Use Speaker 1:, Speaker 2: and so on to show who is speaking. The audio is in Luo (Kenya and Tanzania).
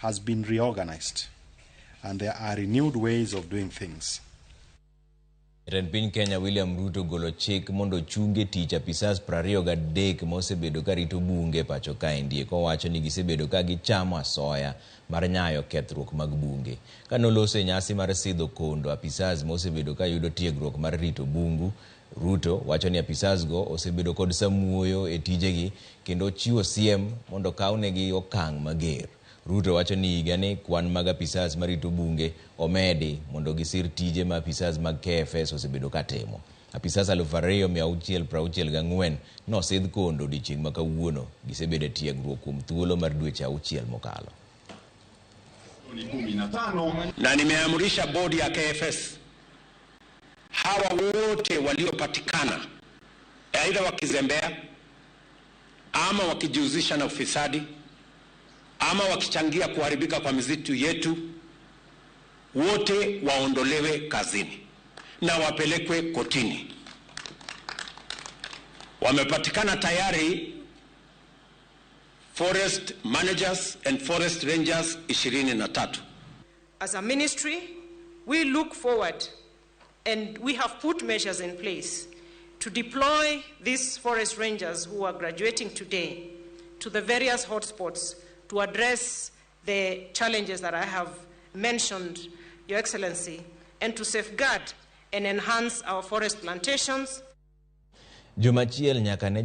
Speaker 1: has been reorganized and there are renewed ways of doing things.
Speaker 2: Jatend piny Kenya William Ruto ogolo chik mondo ochung e tich apisas 23 ma osebedo ka rito bunge pacho kaendi, kowacho ni gisebedo ka gichamo asoya mar nyayo kethruok mag bunge. Kanoloso e nyasi mar sidho kondo apisas ma osebedo ka yudo tiegruok mar rito bungu, Ruto wacho ni apisas go osebedo kod samuoyo e tijegi kendo chiwo siem mondo okawnegi okang' mager. Ruto wacho ni higani kwan mag apisas marito bunge omedi mondo gisir tije ma apisas mag KFS osebedo ka timo. Apisas 2664 nosidh kondo odiochieng' ma kawuono. Gisebedo e tiegruok kuom thuolo mar dweche 6 mokalo.
Speaker 3: Na nimeamrisha bodi ya KFS hawa wote waliopatikana aidha wakizembea ama wakijihusisha na ufisadi ama wakichangia kuharibika kwa misitu yetu, wote waondolewe kazini na wapelekwe kotini. Wamepatikana tayari forest managers and forest rangers 23.
Speaker 4: As a ministry, we look forward and we have put measures in place to deploy these forest rangers who are graduating today to the various hotspots to address the challenges that I have mentioned, Your Excellency, and to safeguard and enhance our forest plantations.
Speaker 2: Juma achiel nyaka ne.